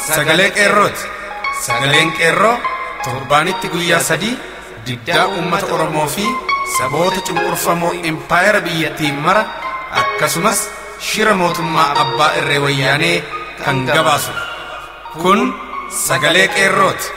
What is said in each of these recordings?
Sagalee Qeerrooti. Sagaleen Qeerroo torbaanitti guyyaa 3 diddaa uummata Oromoo fi saboota cunqurfamoo impaayera biyyattiin mara akkasumas shira mootummaa abbaa irree wayyaanee kan gabaasudha. Kun Sagalee Qeerrooti.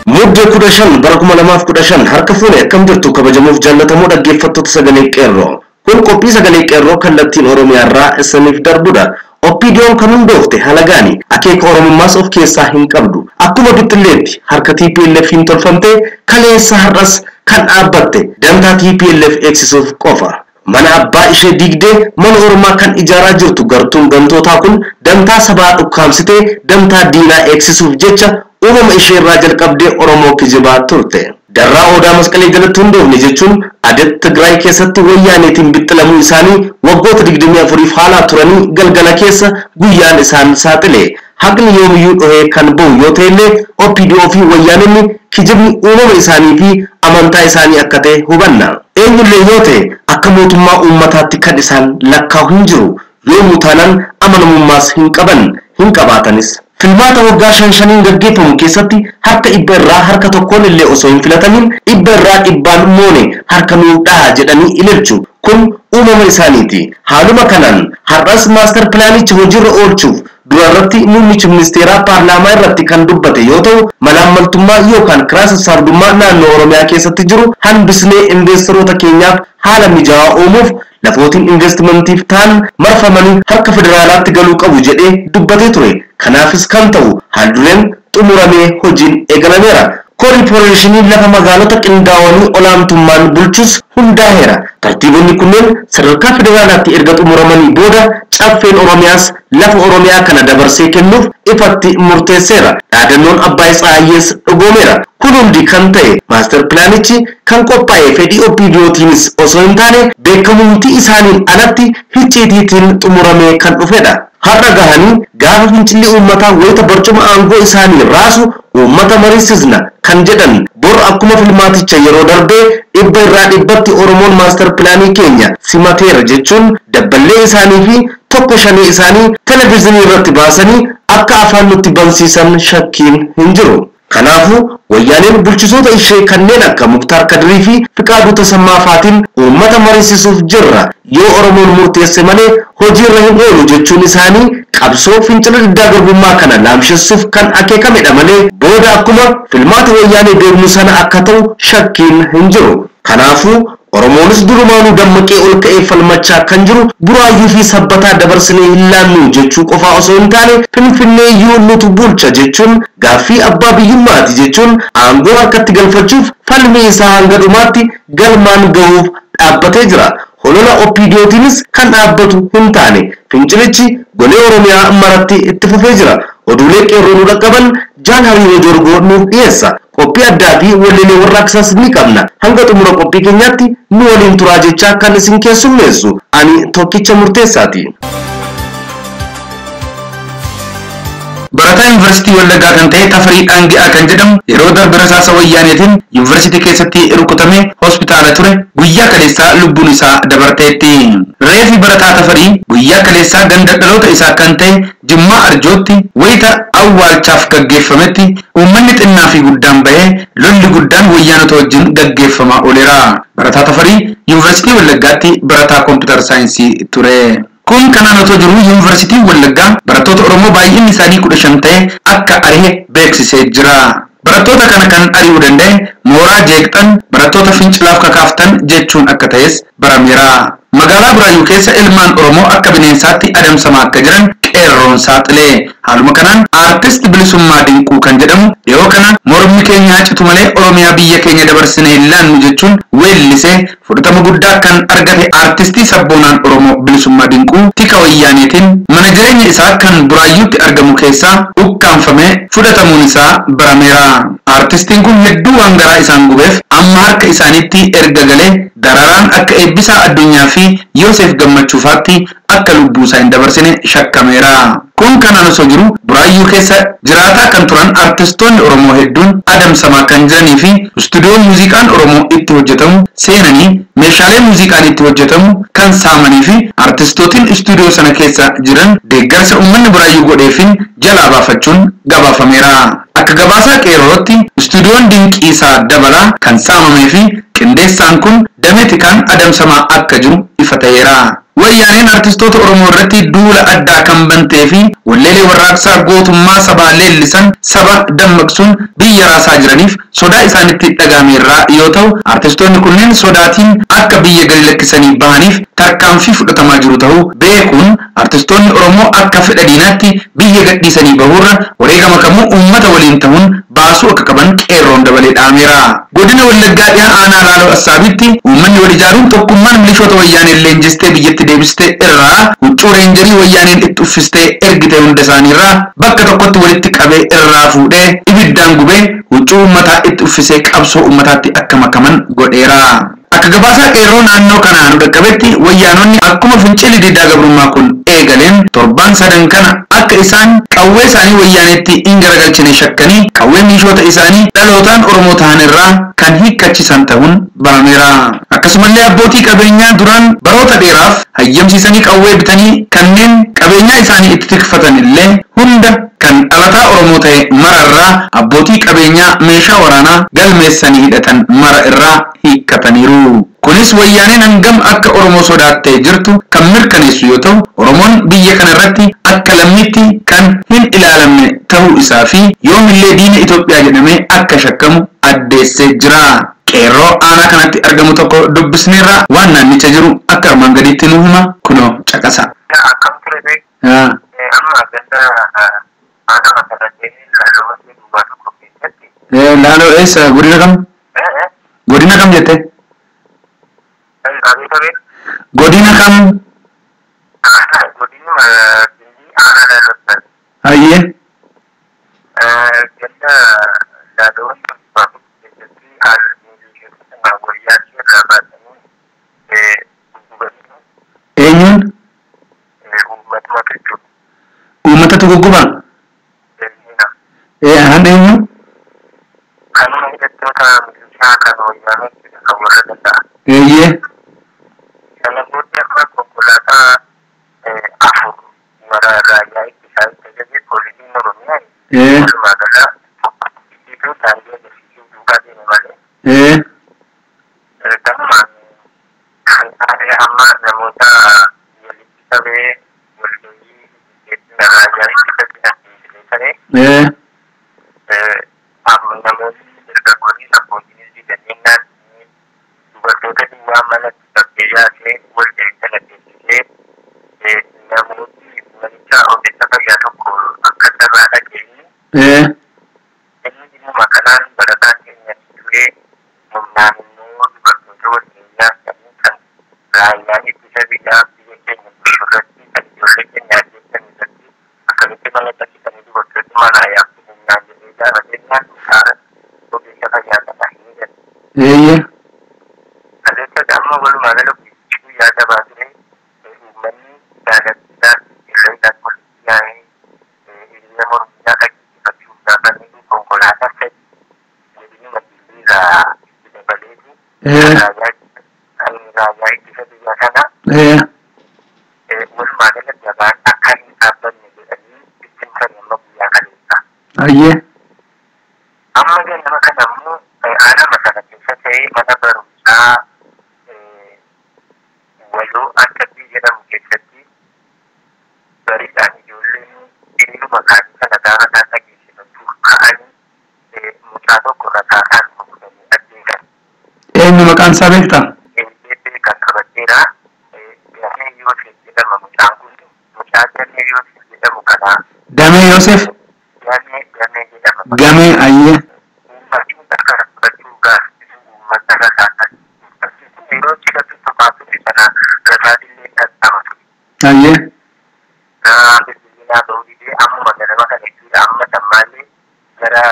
Mudde 15 bara 2015 harka fuune akkam jirtu kabajamuuf jaallatamoo dhaggeeffattoota Sagalee Qeerroo. Kun qophii Sagalee Qeerroo kallattiin Oromiyaa irraa isiniif darbudha. OPDO'n kan hundoofte halagaani akeeka Oromummaas of keessaa hin qabdu. Akkuma bixxilleetti harka TPLF hin tolfamte, kaleessa har'as kan dhaabbatte dantaa TPLF eegsisuuf qofa. Mana abbaa ishee diigdee mana ormaa kan ijaaraa jirtu gartuun gantootaa kun dantaa sabaa dhukkaamsitee dantaa diinaa eegsisuuf jecha uumama ishee irraa jalqabdee Oromoo kijibaa turte. Darraa Odaa Masqalee jalatti hundoofne jechuun Adet Tigraay keessatti wayyaaneetiin bixxilamuu isaanii waggoota 24 haalaa turanii galgala keessa guyyaan isaan saaxile. Haqni yoomiyyuu dhohee kan ba'u yoo ta'ellee OPDO fi wayyaanonni kijibni uumama isaanii fi amantaa isaanii akka ta'e hubanna. Eenyullee yoo ta'e akka mootummaa uummataatti kan isaan lakkaa'u hin jiru. Yoomuu taanaan amanamummaas hin qaban, hin qabaatanis. Filmaata waggaa 5-5 gaggeeffamu keessatti harka 100 irraa harka 1 illee osoo hin filatamin 100 irraa 100 moone harka nuu dhaha jedhanii ililchu. Kun uumama isaaniiti. Haaluma kanaan har'as maaster pilaanicha hojiirra oolchuuf durarratti muummichi ministeeraa paarlaamaa irratti kan dubbate yoo ta'u, malaammaltummaa yookaan kiraa sassaabdummaa naannoo Oromiyaa keessatti jiru hambisnee investeroota keenyaaf haala mijaawaa uumuuf lafootiin investimantiif ta'an marfamanii harka federaalaatti galuu qabu jedhee dubbatee ture. Kanaafis kan ta'u haaldureen xumuramee hojiin eegalameera. Koorporeeshinii lafa magaalota qindaa'anii olaantummaan bulchus hundaa'eera. Tartiibonni kunneen sadarkaa federaalaatti erga xumuramanii booda caffeen Oromiyaas lafa Oromiyaa kana dabarsee kennuuf ifatti murteesseera. Dhaadannoon Abbaay Tsaayyees dhugoomeera. Kun hundi kan ta'e maaster pilaanichi kan qophaa'e fedhii OPDOtiinis osoo hin taane beekamumti isaaniin alatti icciitiitiin xumuramee kan dhufedha. Har'a gahanii gaafa fincilli uummataa wayita barcuma aangoo isaanii raasu uummata mariisisna kan jedhan bor akkuma filmaaticha yeroo darbee 100 irraa 100tti Oromoon maaster pilaanii keenya simateera jechuun dabballee isaanii fi 1-5 isaanii televezyiinii irratti baasanii akka afaan nutti bansiisan shakkiin hin jiru. Kanaafuu wayyaaneen bulchitoota ishee kanneen akka Muktaar Kadirii fi Fiqaaduu Tasammaa faatiin uummata mariisisuuf jirra yoo Oromoon murteesse malee hojiirra hin oolu jechuun isaanii qabsoo fincila diddaa garbummaa kana laamshessuuf kan akeekamedha malee booda akkuma filmaata wayyaanee beeknu sana akka ta'u shakkiin hin jiru. Kanaafuu Oromoonis durumaanuu dammaqee ol ka'ee falmachaa kan jiru buraayyuu fi sabbataa dabarsinee hin laannu jechuu qofaa osoo hin taane Finfinnee iyyuu nutu bulcha jechuun gaaffii abbaa biyyummaati jechuun aangoo harkatti galfachuuf falmii isaa hanga dhumaatti galmaan gahuuf dhaabbatee jira. Holola OPDOtiinis kan dhaabbatu hin taane fincilichi golee Oromiyaa maratti itti fufee jira. Oduulee qeerroo nu dhaqqaban Jaal Hariiroo Jorgoo nuuf dhiyeessa. Qophii addaa fi walleelee warraaqsaas ni qabna. Hanga xumura qophii keenyaatti nu waliin turaa jechaa kan isin keessummeessu ani Tokkicha Murteessaati. Barataa Yuunivarsiitii Wallaggaa kan ta'e Tafarii Dhaangi'aa kan jedhamu yeroo darbe rasaasa wayyaaneetiin yuunivarsiitii keessatti rukutamee hospitaala ture guyyaa kaleessaa lubbuun isaa dabarteetti. Reeffi barataa Tafarii guyyaa kaleessaa ganda dhaloota isaa kan ta'e Jimmaa Arjootti wayita awwaalchaaf gaggeeffametti uummanni xinnaa fi guddaan bahee lolli guddaan wayyaanota wajjin gaggeeffamaa ooleera. Barataa Tafarii Yuunivarsiitii Wallaggaatti barataa kompiitar saayinsii ture. Kun kanaan otoo jiru Yuunivarsiitiin Wallaggaa barattoota Oromoo baay'inni isaanii 15 ta'e akka ari'e beeksisee jira. Barattoota kana kan ari'uu danda'e mooraa jeeqxan barattoota fincilaaf kakaaftan jechuun akka ta'es barameera. Magaalaa Buraayyuu keessa ilmaan Oromoo akka bineensaatti adamsamaa akka jiran qeerroon saaxile. Haaluma kanaan aartist Bilisummaa Dinquu kan jedhamu yeroo kana mormi keenya citu malee Oromiyaa biyya keenya dabarsine hin laannu jechuun weellisee fudhatama guddaa kan argate aartistii sabboonaan Oromoo Bilisummaa Dinquu tika wayyaaneetiin mana jireenya isaa kan Buraayyuutti argamu keessaa ukkaanfamee fudhatamuun isaa barameera. Aartistiin kun hedduu waan garaa isaan gubeef amma harka isaaniitti erga galee dararaan akka eebbisaa addunyaa fi Yoosef Gammachuufaatti akka lubbuu isaa hin dabarsine shakkameera. Kun kanaan osoo jiru Buraayyuu keessa jiraataa kan turan artistoonni Oromoo hedduun adamsamaa kan jiranii fi istuudiyoo muuziqaan Oromoo itti hojjetamu seenanii meeshaalee muuziqaan itti hojjetamu kan saamanii fi artistootiin istuudiyoo sana keessa jiran deeggarsa uummanni Buraayyuu godheefin jalaa baafachuun gabaafameera. Akka gabaasaa qeerrootti istuudiyoon Dinqiisaa Dabalaa kan saamamee fi qindeessaan kun damee tikaan adamsamaa akka jiru ifa ta'eera. Wayyaaneen artistoota Oromoo irratti duula addaa kan bantee fi walleelee warraaqsaa gootummaa sabaa leellisan saba dammaqsuun biyya raasaa jiraniif sodaa isaanitti dhagahameerraa yoo ta'u, artistoonni kunneen sodaatiin akka biyya gadi lakkisanii bahaniif tarkaanfii fudhatamaa jiru ta'uu beekuun artistoonni Oromoo akka fedha diinaatti biyya gadhiisanii bahuurra wareegama kamuu uummata waliin ta'uun baasuu akka qaban qeerroon dabalee dhaameera. Godina Wallaggaa dhiyaa aanaa Laaloo Assaabitti uummanni wal ijaaruun tokkummaan milishoota wayyaaneen leenjistee biyyatti deebistee irraa huccuu reenjarii wayyaaneen itti uffistee ergite hunda isaaniirraa bakka tokkotti walitti qabee irraa fuudhee ibiddaan gubee huccuu uummataa itti uffisee qabsoo uummataatti akka makaman godheera. Akka gabaasaa qeerroo naannoo kanaa nu dhaqqabetti wayyaanonni akkuma fincilli diddaa gabrummaa kun eegaleen torban sadan kana akka isaan qawwee isaanii wayyaanetti hin garagalchine shakkanii qawwee milishoota isaanii dhalootaan Oromoo ta'an irraa kan hiikkachiisan ta'uun barameera. Akkasumallee abbootii qabeenyaa duraan baroota dheeraaf hayyamsiisanii qawwee bitanii kanneen qabeenyaa isaanii itti tikfatan illee hunda kan dhalataa Oromoo ta'e mara irraa abbootii qabeenyaa meeshaa waraanaa galmeessanii hidhatan mara irraa hiikkataniiru. Kunis wayyaaneen hangam akka Oromoo sodaattee jirtu kan mirkaneessu yoo ta'u, Oromoon biyya kana irratti akka lammiitti kan hin ilaalamne ta'uu isaa fi yoomillee diina Itoophiyaa jedhamee akka shakkamu addeessee jira. Qeerroo aanaa kanatti argamu tokko dubbisneerra waan naannicha jiru akka armaan gadiitti nu hima kunoo caqasa. Akkam ture beek amma ganda aanaa masaratee laaloo duwwaa tokko keessatti. Laaloo eessa godina kam? Godina kam jette? Godina kam? Godinuma Gindii aanaa laaloo. Hayyee. Ganda laaloo duwwaa tokko keessatti haala milishoota wayyaa irraa baasanii gugubanii. Eenyuun? Uummatuma jechuudha. Uummatatu guggubaa? Han eenyu? Kanuma hidhattoota milishaa kan wayyaanee kan warra danda'a. Eeyyee. Sana booddee amma konkolaataa afur mara raayyaa ittisaa itti ajaje poolisiin Oromiyaa walumaa gala iddoo daandii agarsiisuu duukaa deeme malee. Galumaan kan taa'ee amma namoota walitti qabee walgahii raayyaa ittisa jedhan Ee. Namoonni dargaggoonni sabboonni didanii dubartoota duwwaa manatti bakkee yaasee walgahii sana teessisee namoonni manicha ogeessa fayyaa tokko akka carraa dhageenye inni dhimma kanaan barataan keenya du'ee humnaan immoo dubartoota walgahii yaasanii kan raayyaan ittisa biyyaa biyya keenya bulchu irratti kan ijoollee keenya ajjeessan irratti akkamitti mana takkisanii dubartoota manaa yaabsu humnaan jedhee gaafatennaan saara ogeessa fayyaa kana hin jedhu. Eeyyee. Kaleessa amma walumaa gala guyyaa gabaa ture uummanni jaalattiidhaan irra isaan walitti yaa'ee hiriira mormiidhaa dhaggeeffachuuf gaafa inni konkolaataa sadi godinuma Gindii itti dabaleetu kan raayyaa ittisa biyya kana walumaa gala gabaan akka hin dhaabbanne jedhanii bittinsan amma guyyaa kaleessa. Hayyee. Amma ganama kana immoo aanaa sana keessa ta'ee mana barumsaa waloo akkabbii jedhamu keessatti bariidhaan ijoolleen hiriiruma kaanii sana gaafa isaan dhageessifachuuf ka'anii mucaa tokko rasaasaan rukutanii ajjeesan. Eenyu maqaan isaa beektaa? Eeyyee kan qabateera. Damee Yoosef jedhama mucaan kun. Mucaa Damee Yoosef jedhamu kana. Damee Yoosef? Damee Damee jedhama. Gamee ayyee. Uummatni akka rakkachuu gaaffisu uummata rasaasan. Yeroo cidhatu tokkaatu sana rasaasillee dhadhama ture. Ayyee. Bilbilinaa ba'uu didee ammuma ganama kana jechuudha. Amma sammaallee gara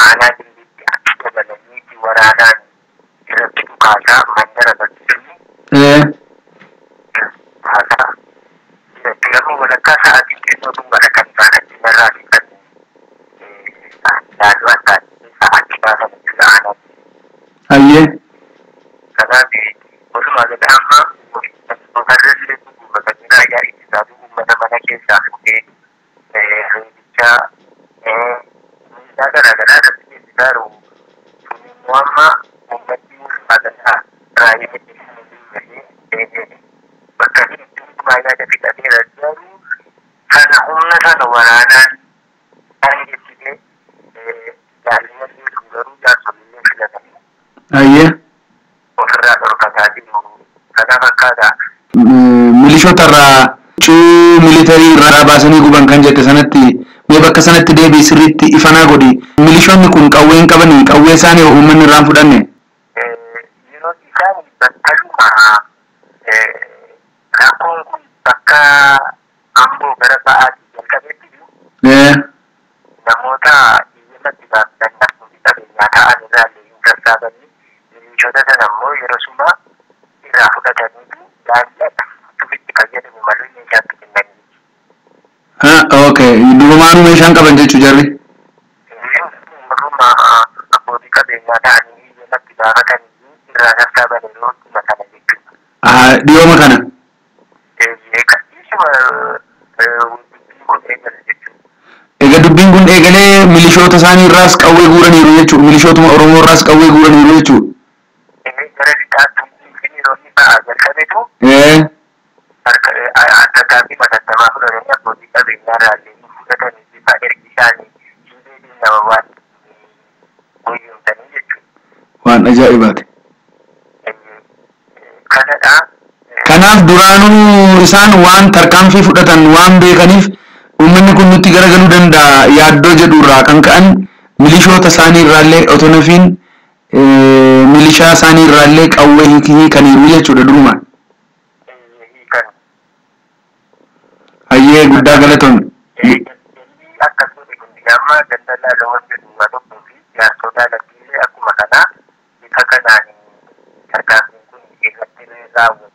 aanaa Dindiitti achi dabalaniiti waraanaan irratti dhukaasaa mandara barsiisanii dhukaasaa. Nama walakkaa sa'aatii xinnoo dhunga Walumaa gala amma farrallee guubatanii raayyaa ittisaatu uummata mana keessaa fuudhee reebichaa miidhaa garaagaraa irratti geessisaa jiru. Sun immoo amma uummatni walumaa gala raayyaa ittisaa bakka itti hundumaa yaada fixateera garuu sana humna sana waraanaan daangessitee jaalala garuu jaarsoliin filatanii. Ayyee. Ofirraa dhorkataa jiru. Kana fakkaata. Milishoota irraa cuu militarii irraa baasanii guban kan jette sanatti mee bakka sanatti deebii sirriitti ifanaa godhi. Milishoonni kun qawwee hin qabanii qawwee isaanii uummanni irraa hin fudhanne. Yeroo isaan battaluma rakkoon kun bakka Amboo gara ba'aatii jalqabetti jiru. Namoota hiyyumatti baafatan abbootii qabeenyaa ta'an irraa illee hin sassaabanii milishoota sana immoo yeroo suma irraa fudhataniitu daandii akka itti fayyadamu malee meeshaatti kennanii. Okay, durumaanuu meeshaan qaban jechuu jarri. Warruma abbootii qabeenyaa ta'anii hiyyumatti baafatanii irraa sassaaban yeroo dhuma kana jechuudha. Dhiyooma kana. Egaa dubbiin kun eegalee milishoota isaanii irraas qawwee guuraniiru jechuudha. Milishootuma Oromoo irraas qawwee guuraniiru jechuudha. Gara lixaatti yeroo inni ba'aa jalqabetu tarkaanfii matattamaa fudhatanii abbootii qabeenyaa irraa illee fudhatanii bifa ergi isaanii sibiilii nama waan gowwoomsanii jechuudha. Waan ajaa'ibaati. Kanadha. Kanaaf duraanuu isaan waan tarkaanfii fudhatan waan beekaniif uummanni kun nutti garagaluu danda'a yaaddoo jedhu irraa kan ka'an milishoota isaanii irraallee otoo nafiin milishaa isaanii irraallee qawwee hiikaniiru jechuudha durumaan. Hayyee guddaa galatoon. Akkas godhe kun amma daldalaa loon jedhu waa tokkoo fi jaarsota lattiilee akkuma kanaa bifa kanaan tarkaanfiin kun irratti raawwatu.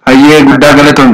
Hayyee guddaa galatoon.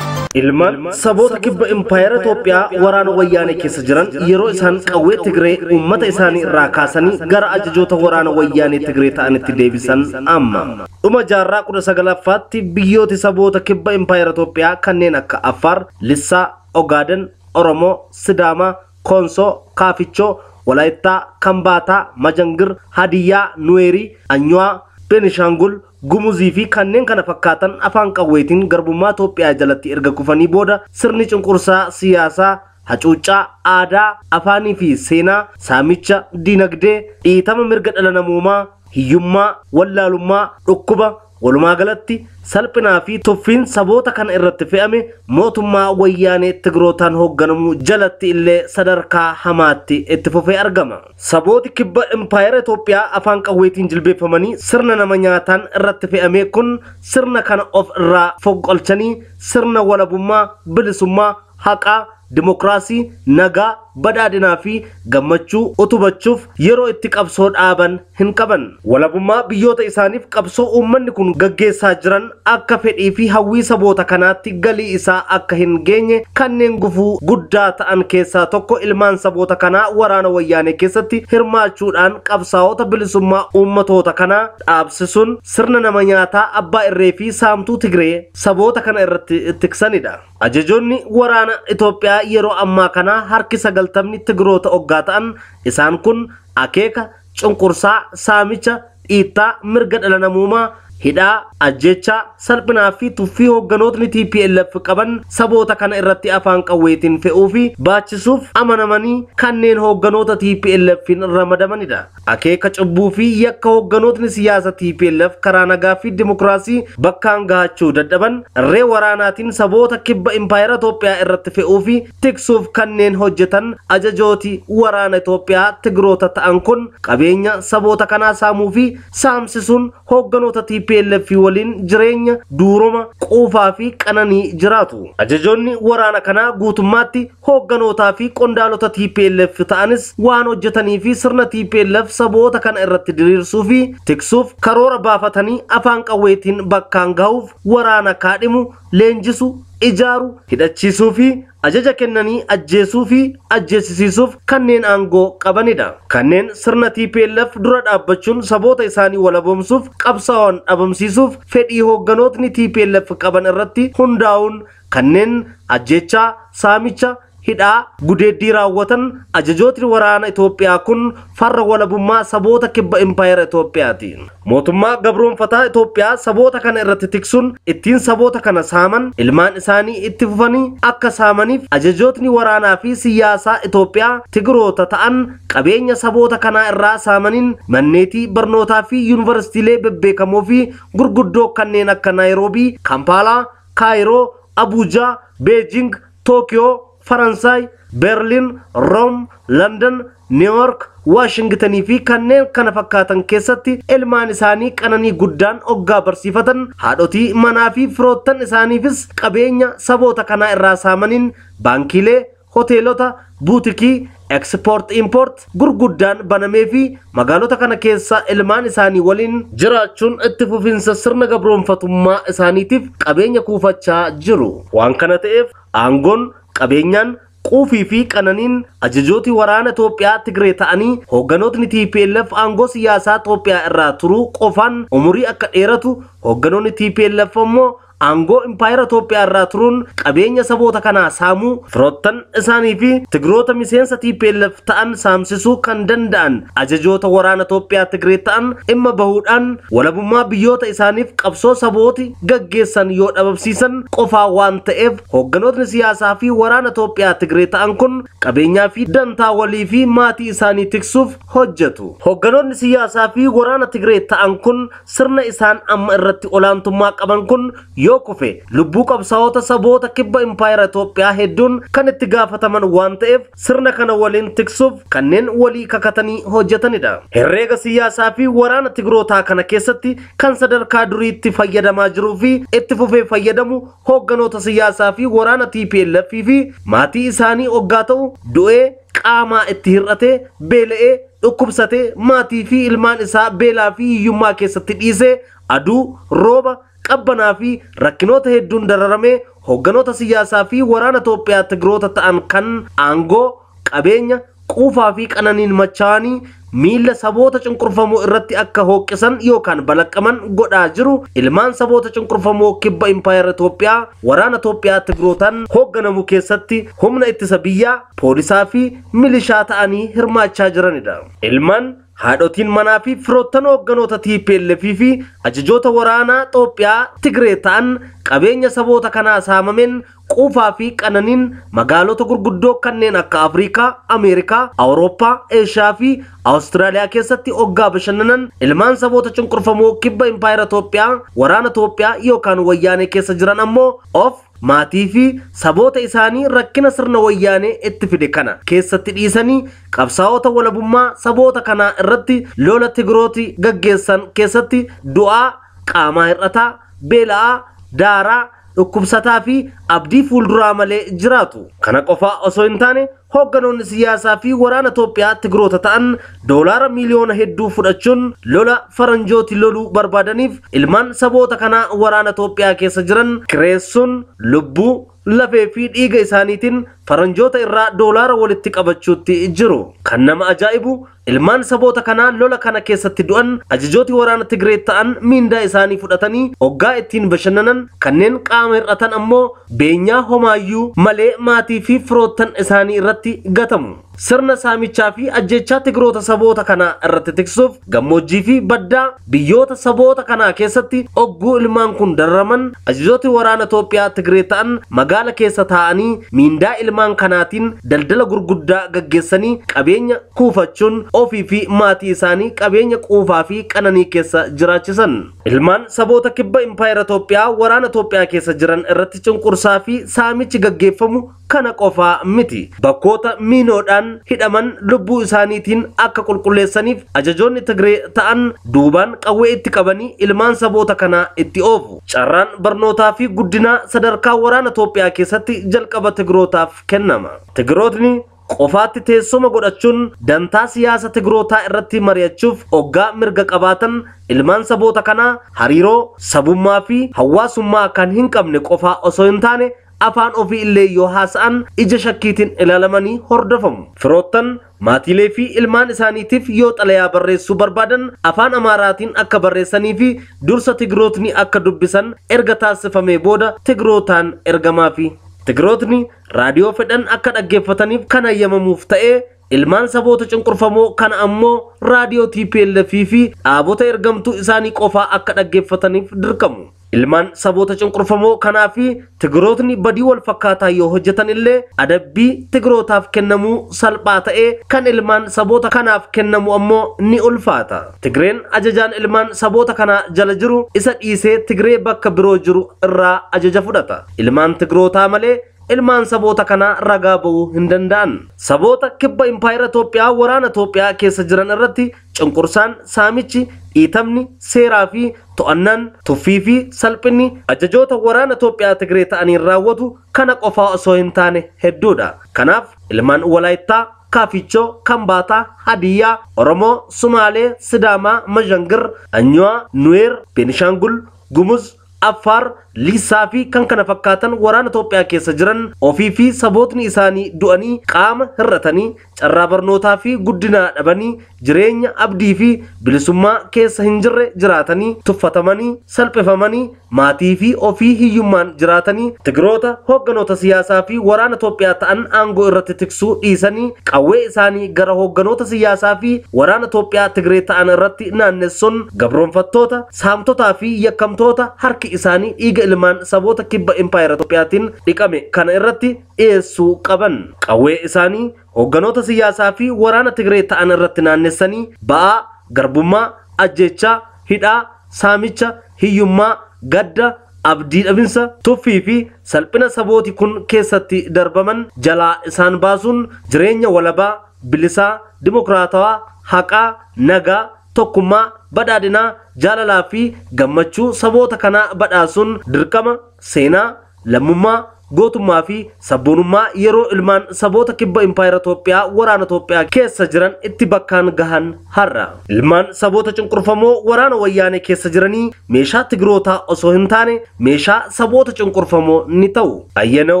Ilmaan saboota kibba impaayera Itoophiyaa waraana wayyaanee keessa jiran yeroo isaan qawwee Tigree uummata isaanii irraa kaasanii gara ajajoota waraana wayyaanee Tigree ta'anitti deebisan amma. Dhuma jaarraa 19ffaatti biyyooti saboota kibba impaayera Itoophiyaa kanneen akka Affaar, Lissaa, Ogaaden, Oromoo, Sidaamaa, Koonsoo, Kaafichoo, Walaayittaa, Kambaataa, Majangir, Hadiyyaa, Nuweerii, Anyuwaa, Beenishaangul, Gumuzii fi kanneen kana fakkaatan afaan qawweetiin garbummaa Itoophiyaa jalatti erga kufanii booda sirni cunqursaa siyaasaa, hacuuccaa, aadaa, afaanii fi seenaa, saamicha, dinagdee, dhiitama mirga dhala namoomaa, hiyyummaa, wallaalummaa, dhukkuba, walumaa galatti salphinaa fi tuffiin saboota kana irratti fe'ame mootummaa wayyaanee Tigrootaan hoogganamu jalatti illee sadarkaa hamaatti itti fufee argama. Sabooti kibba impaayera Itoophiyaa afaan qawweetiin jilbeeffamanii sirna nama nyaataan irratti fe'ame kun sirna kana of irraa fonqolchanii sirna walabummaa, bilisummaa, haqaa, dimokiraasii, nagaa, badhaadhinaa fi gammachuu utubachuuf yeroo itti qabsoo dhaaban hin qaban. Walabummaa biyyoota isaaniif qabsoo uummanni kun gaggeessaa jiran akka fedhii fi hawwii saboota kanaatti galii isaa akka hin geenye kanneen gufuu guddaa ta'an keessaa tokko ilmaan saboota kanaa waraana wayyaanee keessatti hirmaachuudhaan qabsaa'ota bilisummaa uummatoota kanaa dhaabsisuun sirna nama nyaataa abbaa irree fi saamtuu Tigree saboota kana irratti tiksanidha. Ajajoonni waraana Itoophiyaa yeroo ammaa kana harki 90 Tigroota oggaa ta'an isaan kun akeeka cunqursaa, saamicha, dhiittaa mirga dhala namoomaa, hidhaa, ajjechaa, salphinaa fi tuffii hoogganootni TPLF qaban saboota kana irratti afaan qawweetiin fe'uu fi baachisuuf amanamanii kanneen hoogganoota TPLFin ramadamanidha. Akeeka cubbuu fi yakka hoogganootni siyaasa TPLF karaa nagaa fi dimokiraasii bakkaan gahachuu dadhaban irree waraanaatiin saboota kibba impaayera Itoophiyaa irratti fe'uu fi tiksuuf kanneen hojjetan ajajooti waraana Itoophiyaa Tigroota ta'an kun qabeenya saboota kanaa saamuu fi saamsisuun hoogganoota TPLF waliin jireenya duuroma quufaa fi qananii jiraatu. Ajajoonni waraana kanaa guutummaatti hoogganootaa fi qondaalota TPLF ta'anis waan hojjetanii fi sirna TPLF saboota kana irratti diriirsuu fi tiksuuf karoora baafatanii afaan qawweetiin bakkaan gahuuf waraana kaadhimu, leenjisu, ijaaru, hidhachiisuu fi ajaja kennanii ajjeesuu fi ajjeesisiisuuf kanneen aangoo qabanidha. Kanneen sirna TPLF dura dhaabbachuun saboota isaanii walaboomsuuf qabsaa'oon dhabamsiisuuf fedhii hoogganootni TPLF qaban irratti hundaa'uun kanneen ajjeechaa, saamicha, hidhaa, gudeeddii raawwatan ajajootni waraana Itoophiyaa kun farra walabummaa saboota kibba impaayera Itoophiyaati. Mootummaa gabroonfataa Itoophiyaa saboota kana irratti tiksuun ittiin saboota kana saaman ilmaan isaanii itti fufanii akka saamaniif ajajootni waraanaa fi siyaasaa Itoophiyaa Tigiroota ta'an qabeenya saboota kanaa irraa saamaniin manneetii barnootaa fi yuunivarsiitiilee bebbeekamoo fi gurguddoo kanneen akka Naayiroobii, Kampaalaa, Kaayiroo, Abuujaa, Beejing, Tookiyoo, Faransaay, Berliin, Room, London, New York, Waashingtanii fi kanneen kana fakkaatan keessatti ilmaan isaanii qananii guddaan oggaa barsiifatan haadhotii manaa fi firoottan isaaniifis qabeenya saboota kanaa irraa saamaniin baankiilee, hoteelota, buutikii, ekspoort impoort gurguddaan banamee fi magaalota kana keessa ilmaan isaanii waliin jiraachuun itti fufinsa sirna gabroonfatummaa isaaniitiif qabeenya kuufachaa jiru. Waan kana ta'eef aangoon, qabeenyaan, quufii fi qananiin ajajooti waraana Itoophiyaa Tigree ta'anii hoogganootni TPLF aangoo siyaasaa Itoophiyaa irraa turuu qofaan umurii akka dheeratu, hoogganoonni TPLF immoo aangoo impaayera Itoophiyaa irraa turuun qabeenya saboota kanaa saamuu, firoottan isaanii fi Tigroota miseensa TPLF ta'an saamsisuu kan danda'an ajajoota waraana Itoophiyaa Tigree ta'an dhimma bahuudhaan walabummaa biyyoota isaaniif qabsoo sabooti gaggeessan yoo dhabamsiisan qofaa waan ta'eef hoogganootni siyaasaa fi waraana Itoophiyaa Tigree ta'an kun qabeenyaa fi dantaa walii fi maatii isaanii tiksuuf hojjetu. Hoogganootni siyaasaa fi waraana Tigree ta'an kun sirna isaan amma irratti olaantummaa qaban kun yoo kufe lubbuu qabsaa'ota saboota kibba impaayera Itoophiyaa hedduun kan itti gaafataman waan ta'eef sirna kana waliin tiksuuf kanneen walii kakatanii hojjetanidha. Herreega siyaasaa fi waraana Tigrootaa kana keessatti kan sadarkaa duriitti fayyadamaa jiruu fi itti fufee fayyadamu hoogganoota siyaasaa fi waraana TPLF fi maatii isaanii oggaa ta'u du'ee qaamaa itti hir'atee beela'ee dhukkubsatee maatii fi ilmaan isaa beelaa fi hiyyummaa keessatti dhiisee aduu, rooba, qabbanaa fi rakkinoota hedduun dararamee hoogganoota siyaasaa fi waraana Itoophiyaa Tigroota ta'an kan aangoo, qabeenya, quufaa fi qananiin machaa'anii miila saboota cunqurfamoo irratti akka hooqqisan yookaan balaqqaman godhaa jiru ilmaan saboota cunqurfamoo kibba impaayera Itoophiyaa waraana Itoophiyaa Tigrootaan hoogganamu keessatti humna ittisa biyyaa, poolisaa fi milishaa ta'anii hirmaachaa jiranidha. Ilmaan haadhotiin manaa fi firoottan hoogganoota TPLF fi ajajoota waraanaa Itoophiyaa Tigree ta'an qabeenya saboota kanaa saamameen quufaa fi qananiin magaalota gurguddoo kanneen akka Afrikaa, Ameerikaa, Awurooppaa, Eeshiyaa fi Awustiraaliyaa keessatti oggaa bashannanan ilmaan saboota cunqurfamoo kibba impaayera Itoophiyaa waraana Itoophiyaa yookaan wayyaanee keessa jiran ammoo of maatii fi saboota isaanii rakkina sirna wayyaanee itti fide kana keessatti dhiisanii qabsaa'ota walabummaa saboota kanaa irratti lola Tigrooti gaggeessan keessatti du'aa, qaamaa hir'ataa, beela'aa, daaraa, dhukkubsataa fi abdii fuulduraa malee jiraatu. Kana qofaa osoo hin taane hoogganoonni siyaasaa fi waraana Itoophiyaa Tigroota ta'an doolaara miiliyoona hedduu fudhachuun lola faranjooti loluu barbaadaniif ilmaan saboota kanaa waraana Itoophiyaa keessa jiran kireessuun lubbuu, lafee fi dhiiga isaaniitiin faranjoota irraa doolaara walitti qabachuutti jiru. Kan nama ajaa'ibu ilmaan saboota kanaa lola kana keessatti du'an ajajooti waraana Tigree ta'an miindaa isaanii fudhatanii oggaa ittiin bashannanan, kanneen qaama hir'atan ammoo beenyaa homaayyuu malee maatii fi firoottan isaanii irratti gatamu. Sirna saamichaa fi ajjechaa Tigroota saboota kanaa irratti tiksuuf gammoojjii fi baddaa biyyoota saboota kanaa keessatti ogguu ilmaan kun dararaman ajajooti waraana Itoophiyaa Tigree ta'an magaala keessa taa'anii miindaa ilmaan kanaatiin daldala gurguddaa gaggeessanii qabeenya kuufachuun ofii fi maatii isaanii qabeenya quufaa fi qananii keessa jiraachisan. Ilmaan saboota kibba impaayera Itoophiyaa waraana Itoophiyaa keessa jiran irratti cunqursaa fi saamichi gaggeeffamu kana qofaa miti. Bakkoota miinoodhaan hidhaman lubbuu isaaniitiin akka qulqulleessaniif ajajoonni Tigree ta'an duubaan qawwee itti qabanii ilmaan saboota kanaa itti oofu. Carraan barnootaa fi guddinaa sadarkaa waraana Itoophiyaa keessatti jalqaba Tigrootaaf kennama. Tigrootni qofaatti teessuma godhachuun dantaa siyaasa Tigrootaa irratti mari'achuuf oggaa mirga qabaatan ilmaan saboota kanaa hariiroo sabummaa fi hawaasummaa kan hin qabne qofaa osoo hin taane afaan ofii illee yoo haasa'an ija shakkiitiin ilaalamanii hordofamu. Firoottan maatiilee fi ilmaan isaaniitiif yoo xalayaa barreessuu barbaadan afaan Amaaraatiin akka barreessanii fi dursa Tigirootni akka dubbisan erga taasifamee booda Tigirootaan ergamaafi. Tigirootni raadiyoo fedhan akka dhaggeeffataniif kan hayyamamuuf ta'ee ilmaan saboota cunqurfamoo kana ammoo raadiyoo TPLF fi dhaabota ergamtuu isaanii qofaa akka dhaggeeffataniif dirqamu. Ilmaan saboota cunqurfamoo kanaa fi Tigirootni badii wal fakkaataa yoo hojjetan illee adabbii Tigirootaaf kennamuu salphaa ta'ee kan ilmaan saboota kanaaf kennamu ammoo ni ulfaata. Tigireen ajajaan ilmaan saboota kanaa jala jiru isa dhiisee Tigiree bakka biroo jiru irraa ajaja fudhata. Ilmaan Tigirootaa malee ilmaan saboota kanaa ragaa ba'uu hin danda'an. Saboota kibba impaayera Itoophiyaa waraana Itoophiyaa keessa jiran irratti cunqursaan, saamichi, dhiitamni, seeraa fi to'annaan, tuffii fi salphinni ajajoota waraana Itoophiyaa Tigiree ta'aniin raawwatu kana qofaa osoo hin taane hedduudha. Kanaaf ilmaan Walaayittaa, Kaafichoo, Kambaataa, Hadiyyaa, Oromoo, Sumaalee, Sidaamaa, Mazhangir, Anyuwaa, Nuweer, Beenishaangul, Gumuz, Affaar, Liisaa fi kan kana fakkaatan waraana Itoophiyaa keessa jiran ofii fi sabootni isaanii du'anii qaama hir'atanii carraa barnootaa fi guddinaa dhabanii jireenya abdii fi bilisummaa keessa hin jirre jiraatanii tuffatamanii salphifamanii maatii fi ofii hiyyummaan jiraatanii Tigiroota hoogganoota siyaasaa fi waraana Itoophiyaa ta'an aangoo irratti tiksuu dhiisanii qawwee isaanii gara hoogganoota siyaasaa fi waraana Itoophiyaa Tigiree ta'an irratti naannessuun gabroonfattoota, saamtotaa fi yakkamtoota harki isaanii dhiiga ilmaan saboota kibba impaayera Itoophiyaatiin dhiqame kana irratti dhiyeessuu qaban. Qawwee isaanii hoogganoota siyaasaa fi waraana Tigiree ta'an irratti naannessanii ba'aa, garbummaa, ajjeechaa, hidhaa, saamicha, hiyyummaa, gadda, abdii dhabinsa, tuffii fi salphina sabooti kun keessatti darbaman jalaa isaan baasuun jireenya walabaa, bilisaa, dimokiraatawaa, haqaa, nagaa, tokkummaa, badhaadhinaa, jaalalaa fi gammachuu saboota kanaa badhaasuun dirqama seenaa, lammummaa, gootummaa fi sabboonummaa yeroo ilmaan saboota kibba impaayera Itoophiyaa waraana Itoophiyaa keessa jiran itti bakkaan gahan har'a. Ilmaan saboota cunqurfamoo waraana wayyaanee keessa jiranii meeshaa Tigirootaa osoo hin taane meeshaa saboota cunqurfamoo ni ta'u. Ayyaanoo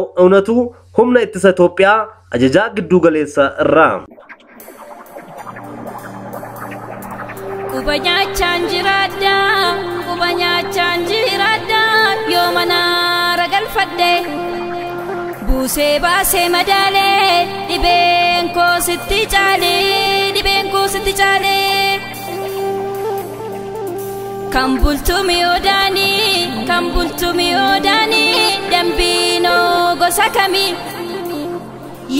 Ewunatuu humna ittisa Itoophiyaa ajajaa gidduu galeessa irraa. Quba nyaachaan jiraadha, quba nyaachaan jiraadha, yoo mana ragalfadhe. Buusee baasee madaalee, dhibeen koo sitti caalee, dhibeen koo sitti caalee. Kan bultu mi'oodaanii, kan bultu mi'oodaanii, dambiinoo gosa kamii?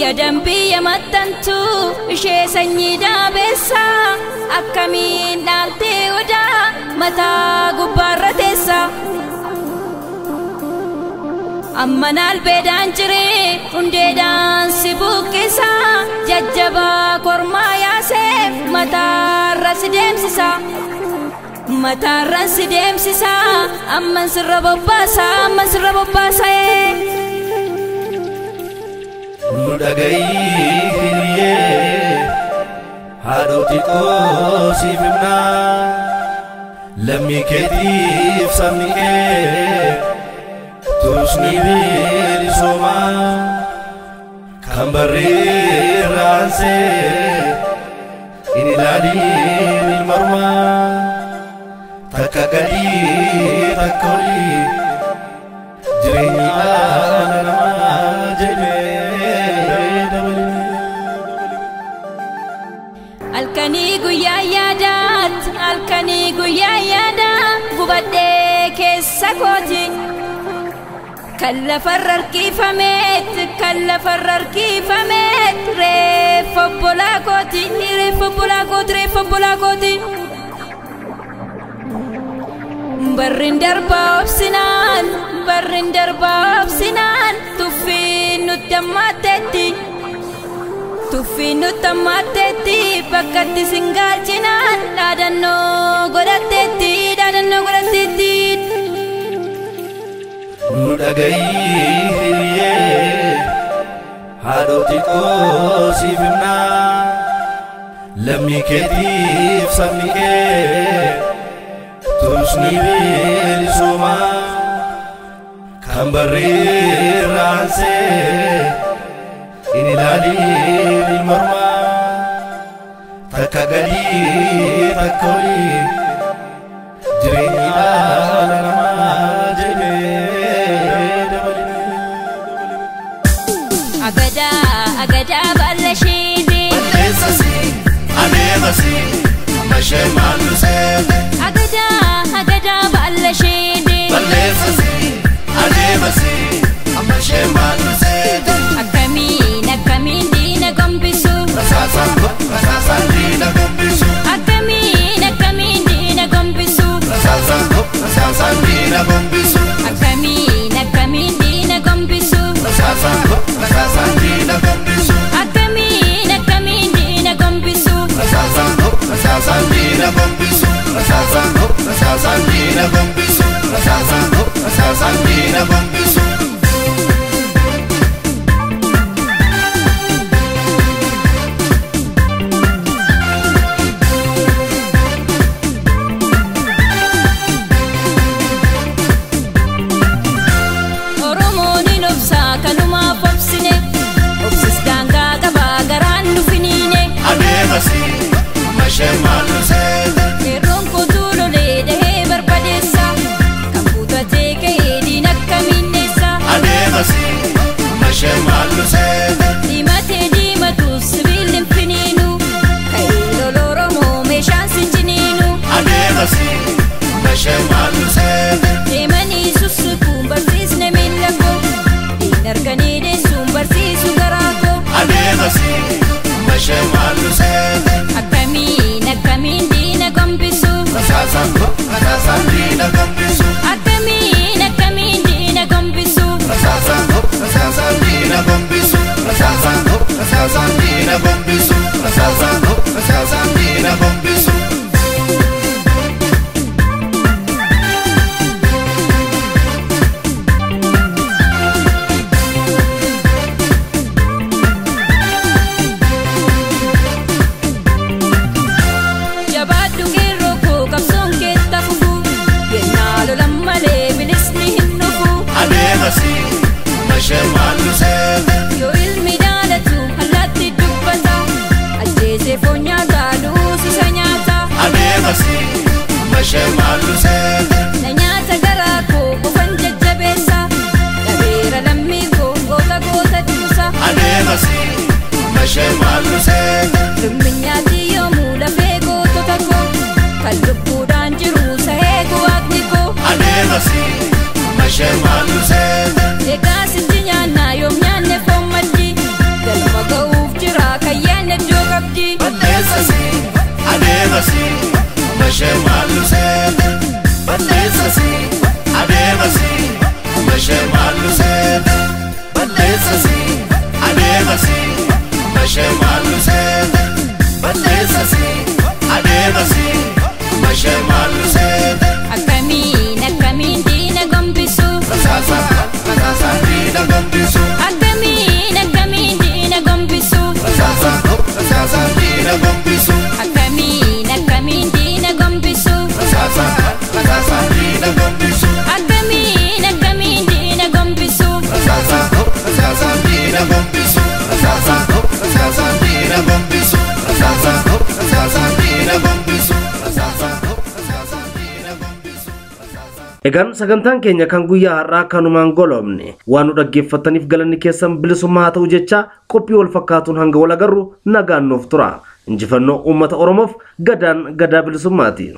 Ya dambii ya maxxantu ishee sanyii daabeessa, akkamiin dhaaltee odaa mataa gubbaarra teessa. Amma naalbeedhaan jiree hundeedhaan si buqqisa, jajjabaa kormaa yaaseef mataarra si deemsisa. Mataarra si deemsisa, amman sirra bobbaasa, amman sirra bobbaasa. Nu dhaga'i hiriyyee haadhoo xiqqoo siif himnaa, lammii keetiif sabni kee turusni bilisoomaa kan barreerraansee in ilaaliin ilmarumaa takka gadii takka olii jireenyi dhala namaa jedhee. Halkanii guyyaa yaadaat, halkanii guyyaa yaadaa, gubadhee keessa kooti. Kan lafarra harkifameet, kan lafarra harkifameet, reeffa obbolaa kooti, reeffa obbolaa kooti, reeffa obbolaa kooti. Barriin darbaa obsinaan, barriin darbaa obsinaan, tuffiin nutti hammaatteetti. Tuffiin nutti hammaatteetti, bakkatti singaalchinaan, dhaadannoo godhatteetti, dhaadannoo godhatteetti. Nu dhaga'i hiriyyee haadhoo xiqqoo siif himnaa, lammii keetiif sabni kee turusni bilisoomaa. Kan barriirraansee in ilaaliin ilma ormaa takka gadii takka olii jireenyi dhala namaa jedhee dabalee. Agadaa agadaa baala isheeti. Balleessasi adeemasi amma ishee maallu seete. Agadaa agadaa baala isheeti. Balleessasi adeemasi amma ishee maallu seete. Akkamiin akkamiin diina gombisu. Rasaasaan rasaasaan diina gombisu. Akkamiin akkamiin diina gombisu. Rasaasaan rasaasaan diina gombisu. Akkamiin akkamiin diina gombisu. Rasaasaan rasaasaan diina gombisu. Akkamiin akkamiin diina gombisu. Rasaasaan rasaasaan diina gombisu. Rasaasaan rasaasaan diina gombisu. Rasaasaan rasaasaan diina gombisu. Oromoon hin obsaa kanumaaf obsine. Obsis daangaa qabaa garaan nu finiine. Adeemasi amma ishee maallu seete. Qeerroon kootuu lolee dahee barbadeessa. Kan kutatee ka'ee diina akkamiin dheessa. Adeemasi amma ishee maallu seete. Diimatee diimatuuf sibiilli hin finiinu. Ka'ee lola Oromoo meeshaan sin ciniinu. Adeemasi amma ishee maallu seete. Deemanii sussukuun barsiisne miila koo. Diina arganii deessuun barsiisu garaa koo. Adeemasi amma ishee maallu seete. Akkamiin akkamiin diina gombisu. Rasaasaan rasaasaan diina gombisu. Akkamiin akkamiin diina gombisu. Rasaasaan rasaasaan diina gombisu. Rasaasaan rasaasaan diina gombisu. Rasaasaan rasaasaan diina gombisu. Jabaadhu qeerroo koo qabsoon keetta fufu. Yennaa lolan malee bilisni hin dhufu. Adeemasi amma ishee maallu seete. Yoo ilmi daalatu allaatti dubbata. Ajjeesee foon nyaata duusisa nyaata. Adeemasi amma ishee maallu seete. Na nyaata garaa koo qofan jajjabeessa. Dhabeera lammii koo goota goota duusa. Adeemasi amma ishee maallu seete. Lumminyaati yoomuu lafee gootota koo. Kan lubbuudhaan jiru sahee waaqni koo. Adeemasi amma ishee maallu seete. Egaa sitti nyaannaa yoom nyaanne foon maddi. Galma ga'uuf jira kayyaan iddoo qabdi. Balleessasi adeemasi amma ishee maallu seete. Balleessasi adeemasi amma ishee maallu seete. Balleessasi adeemasi amma ishee maallu seete. Balleessasi adeemasi amma ishee maallu seete. Akkamiin akkamiin diina gombisu. Rasaasaan rasaasaan diina gombisu. Akkamiin akkamiin diina gombisu. Rasaasaan rasaasaan diina gombisu. Akkamiin akkamiin diina gombisu. Rasaasaan rasaasaan diina gombisu. Akkamiin akkamiin diina gombisu. Rasaasaan rasaasaan diina gombisu. Rasaasaan rasaasaan diina gombisu. Rasaasaan rasaasaan diina gombisu. Rasaasaan rasaasaan diina gombisu. Egaan sagantaan keenya kan guyyaa har'aa kanumaan goolabne waan nu dhaggeeffataniif galanni keessan bilisummaa haa ta'u jecha qophii wal fakkaatuun hanga wal agarru nagaan nuuf tura. Injifannoo uummata Oromoof gadaan gadaa bilisummaati.